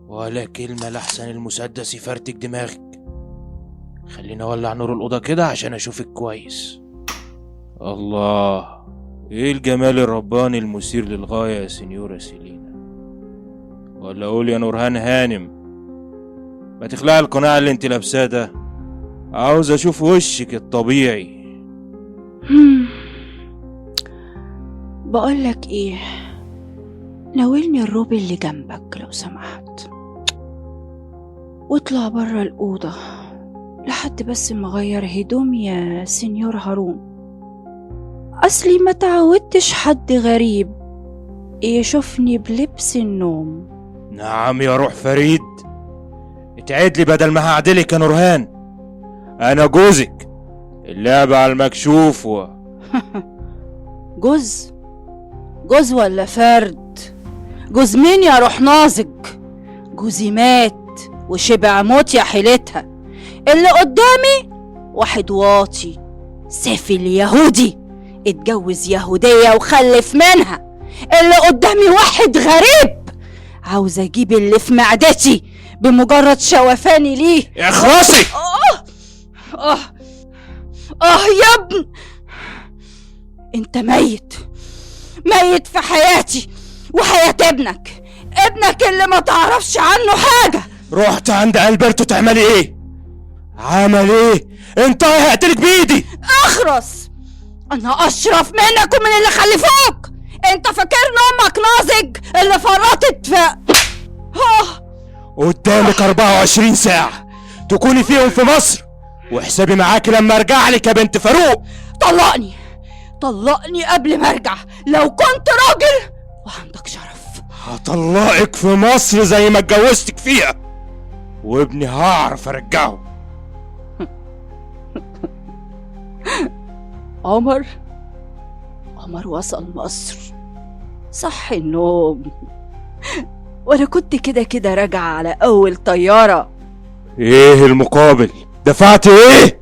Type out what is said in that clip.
ولا كلمة لحسن المسدس يفرتك دماغك. خليني اولع نور الأوضة كده عشان اشوفك كويس. الله، ايه الجمال الرباني المثير للغاية يا سنيورة سيلينا. ولا اقول يا نورهان هانم، ما تخلعي القناع اللي انت لابساه ده، عاوز اشوف وشك الطبيعي. بقولك ايه، ناولني الروب اللي جنبك لو سمحت، واطلع برا الأوضة لحد بس ما اغير هدومي يا سنيور هارون. أصلي ما تعودتش حد غريب يشوفني بلبس النوم. نعم يا روح فريد، اتعدلي بدل ما هعدلك يا نورهان. انا جوزك، اللعب على المكشوف و... جوز؟ جوز ولا فرد؟ جوز مين يا روح نازج؟ جوزي مات وشبع موت يا حيلتها. اللي قدامي واحد واطي سافل يهودي، اتجوز يهودية وخلف منها. اللي قدامي واحد غريب عاوز اجيب اللي في معدتي بمجرد شوفاني ليه. اخلصي. اه اه اه يا ابن، انت ميت، ميت في حياتي وحياة ابنك، ابنك اللي ما تعرفش عنه حاجة. رحت عند ألبرتو تعملي ايه؟ عمل ايه؟ انت هقتلك بايدي. اخرس، انا اشرف منك ومن اللي خلفوك. انت فاكرن امك نازج اللي فرطت في قدامك 24 ساعة تكوني فيهم في مصر، وحسابي معاكي لما ارجع لك يا بنت فاروق. طلقني، طلقني قبل ما ارجع لو كنت راجل وعندك شرف. هطلقك في مصر زي ما اتجوزتك فيها، وابني هعرف ارجعه. عمر، عمر وصل مصر، صح النوم، وانا كنت كده كده راجعة على اول طيارة. ايه المقابل؟ دفعت ايه؟